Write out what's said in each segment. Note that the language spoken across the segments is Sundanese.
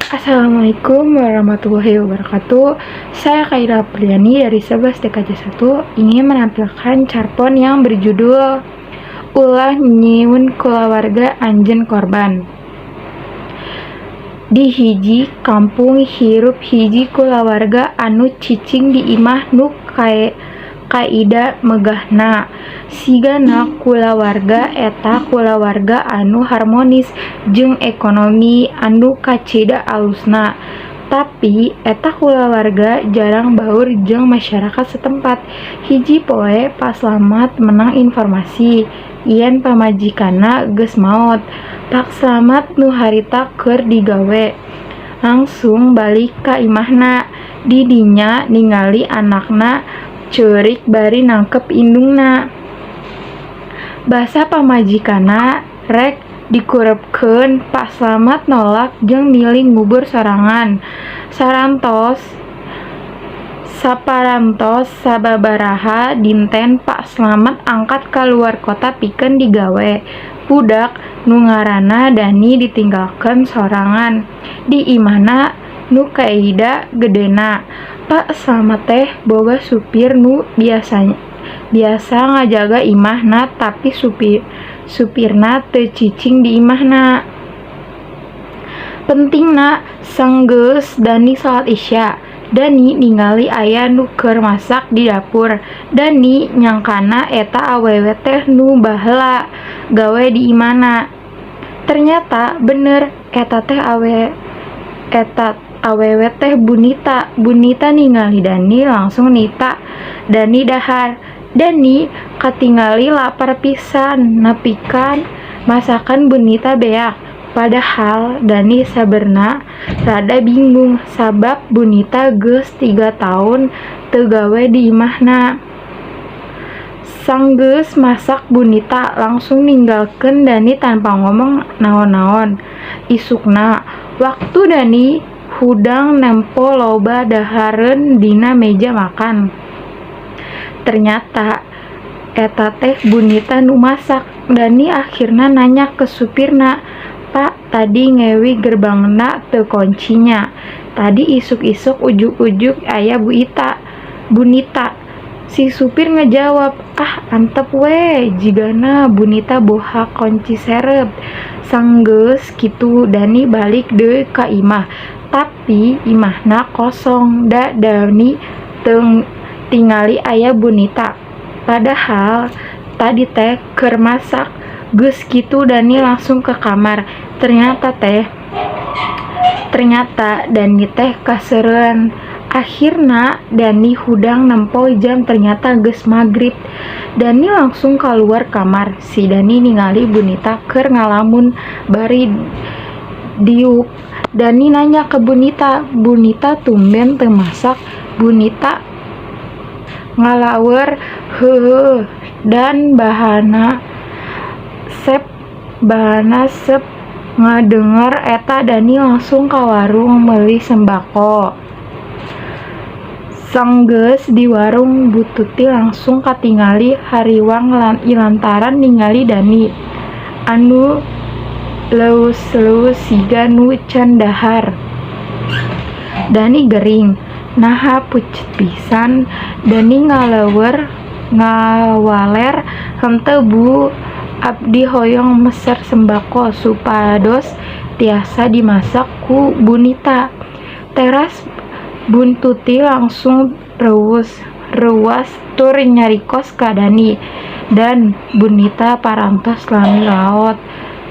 Assalamualaikum warahmatullahi wabarakatuh. Saya Kaira Apriani dari 11 TKJ 1 ingin menampilkan carpon yang berjudul Ulah Nyieun Kulawarga Anjeun Korban. Di hiji kampung hirup hiji kulawarga anu cicing di imah nu kaida megahna. Sigana kulawarga eta kulawarga anu harmonis jeung ekonomi anu kacida alusna. Tapi eta kulawarga jarang baur jeung masyarakat setempat. Hiji poe Pak Slamet meunang informasi yen pamajikanna geus maot. Pak Slamet nu harita keur digawe langsung balik ka imahna. Di dinya ningali anakna ceurik bari nangkep indungna. Basa pamajikanna rek dikurebkeun, Pak Slamet nolak jeung milih ngubur sorangan. Saparantos sababaraha dinten Pak Slamet angkat ka luar kota pikeun digawe. Budak nu ngaranna Dani ditinggalkeun sorangan di imahna nu kaida gedena. Pak Slamet teh boga supir nu biasa ngajaga imahna tapi supirna teu cicing di imahna. Pentingna sanggeus Dani salat Isya. Dani ningali aya nu keur masak di dapur. Dani nyangkana eta awewe teh nu baheula gawe di imahna. Ternyata bener eta teh eta awewe teh Bu Nita. Bu Nita ningali Dani langsung nita Dani dahar. Dani katingali lapar pisan nepikan masakan Bu Nita beak. Padahal Dani sabenerna rada bingung sabab Bu Nita geus 3 taun teu gawe di imahna. Sanggeus masak Bu Nita langsung ninggalkeun Dani tanpa ngomong naon-naon. Isukna waktu Dani hudang nempo loba dahareun dina meja makan. Ternyata eta teh Bu Nita nu masak. Dani akhirna nanya ke supirna, "Pak, tadi ngewi gerbangna teu kunci nya. Tadi isuk-isuk ujug-ujug aya Bu Ita, Bu Nita." Si supir ngejawab, "Ah, antep we, jigana Bu Nita boha kunci serep." Sanggeus kitu Dani balik deui ka imah, tapi imahna kosong da Dani teu tingali aya Bu Nita. Padahal tadi teh keur masak. Geus kitu Dani langsung ke kamar. Ternyata Dani teh kaseureuan. Akhirna Dani hudang nempo jam ternyata geus magrib. Dani langsung kaluar kamar. Si Dani ningali Bu Nita keur ngalamun bari diuk. Dani nanya ke Bu Nita, "Bu Nita tumben teu masak?" Bu Nita ngalawer, "Heueuh Dan, bahana sep." Ngadenger eta Dani langsung ka warung meuli sembako. Sanggeus di warung Bu Tuti langsung katingali hariwang lantaran ningali Dani anu leuweus-leuweus siga nu can dahar. Dani gering, naha pucet pisan. Dani ngawaler, "Henteu Bu, abdi hoyong meser sembako supados tiasa dimasak ku Bu Nita." Teras Bu Tuti langsung reuwas tur nyarikos ka Dani. Dan Bu Nita parantos lami raot,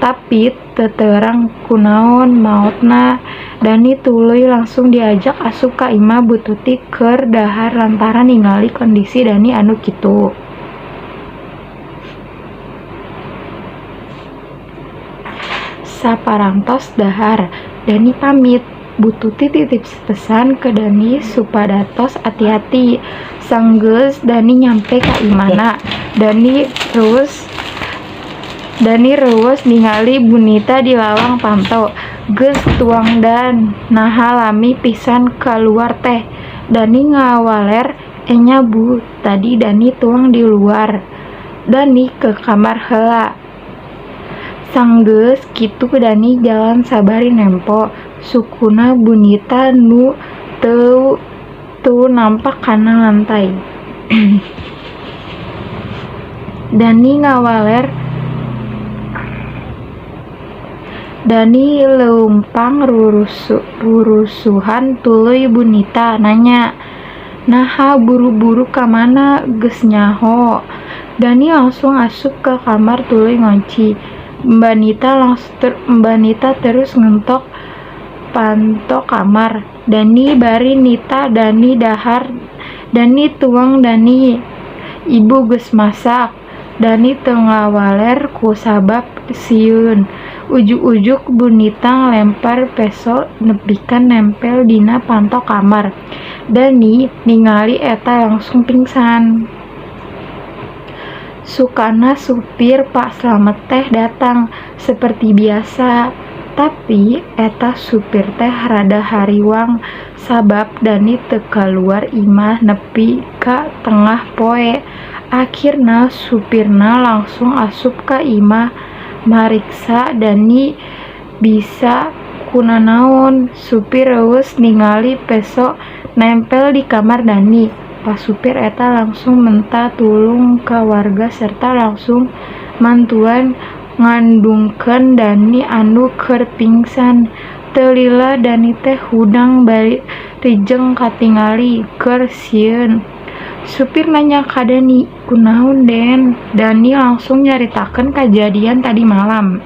tapi teu terang kunaon maotna. Dani tuluy langsung diajak asup ka imah Bu Tuti keur dahar lantaran ningali kondisi Dani anu kitu. Saparantos dahar, Dani pamit. Bu Tuti titip pesan ke Dani supadatos ati-ati. Sanggeus Dani nyampe ka imahna, Dani reueus ningali Bu Nita di lawang panto. "Geus tuang Dan, naha lami pisan kaluar teh?" Dani ngawaler, "Enya Bu, tadi Dani tuang di luar." Dani ke kamar heula. Sanggeus kitu Dani jalan sabari nempo Sukuna Bu Nita nu teu nampak kana lantai. Dani ngawaler Dani leumpang rurusuhan tuluy Bu Nita nanya, "Naha buru-buru ka mana geus nyaho?" Dani langsung asup ka kamar tuluy ngonci. Mba Nita terus ngetok panto kamar, "Dani bari nitah Dani dahar Dani tuang Dani, Ibu geus masak." Dani teu ngawaler ku sabab sieun. Ujug-ujug Bu Nita ngalempar peso nepi ka nempel dina panto kamar. Dani ningali eta langsung pingsan. Sukana supir Pak Slamet teh datang seperti biasa. Tapi eta supir teh rada hariwang sabab Dani teu kaluar imah nepi ka tengah poe. Akhirna supirna langsung asup ka imah mariksa Dani bisi kunanaon. Supir reueus ningali peso nempel di kamar Dani. Pa supir eta langsung menta tulung ka warga serta langsung mantuan ngandungkeun Dani anu keur pingsan. Teu lila Dani teh hudang bari rijeng katingali keur sieun. Supir nanya ka Dani, "Kunaon, Den?" Dani langsung nyaritakeun kajadian tadi malam.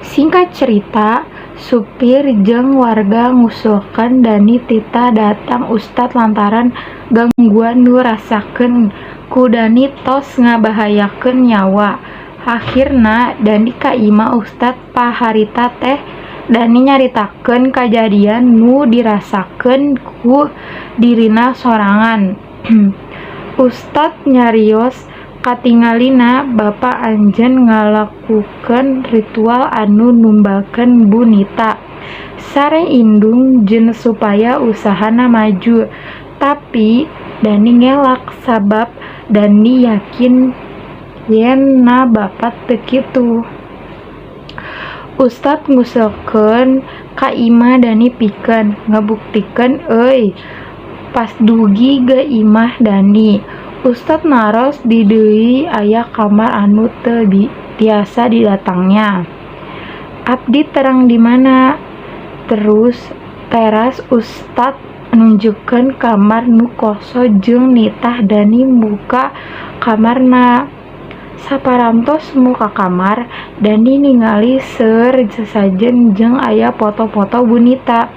Singkat cerita, supir jeung warga ngusulkeun Dani titah datang ustad lantaran gangguan nu dirasakeun ku Dani tos ngabahayakeun nyawa. Akhirna Dani ka imah ustad paharita teh Dani nyaritakeun kajadian nu dirasakeun ku dirina sorangan. Ustad nyarios, "Katingalina bapa anjeun ngalakukeun ritual anu numbalkeun Bu Nita sareng indung jeung supaya usahana maju." Tapi Dani ngelak sabab Dani yakin yen na bapa teu kitu. Ustad ngusulkeun ka imah Dani pikeun ngabuktikeun euy. Pas dugi ka imah Dani, ustad naros di deui aya kamar anu teu tiasa didatangnya. "Abdi terang di mana?" Terus teras ustad nunjukkeun kamar nu koso jeung nitah Dani muka kamarna. Saparantos muka kamar, Dani ningali seueur sesajen jeung aya foto-foto Bu Nita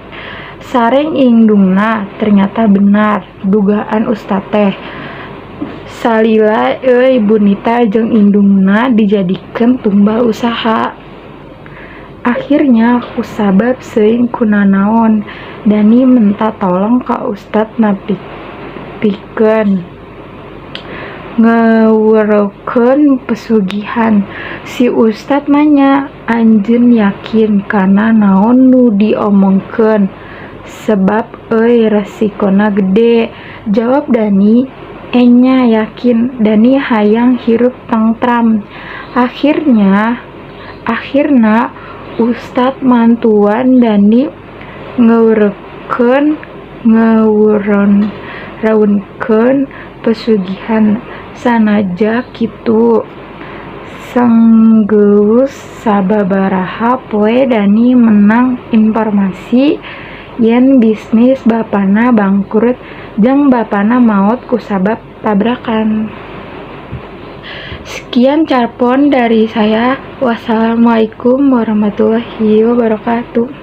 sareng indungna. Ternyata bener dugaan ustad teh. Salila euy Bu Nita jeung indungna dijadikeun tumbal usaha. Akhirnya kusabab seuing kunanaon, Dani menta tolong ka ustad pikeun ngawurungkeun pesugihan. Si ustad nanya, "Anjeun yakin kana naon nu diomongkeun? Sebab euy resikona gede." Jawab Dani, "Enya yakin, Dani hayang hirup tengtram." Akhirna ustad mantuan Dani ngawurungkeun pesugihan. Sanajan kitu, sanggeus sababaraha poe Dani menang inpormasi yen bisnis bapana bangkrut jeung bapana maot kusabab tabrakan. Sekian carpon dari saya. Wassalamualaikum warahmatullahi wabarakatuh.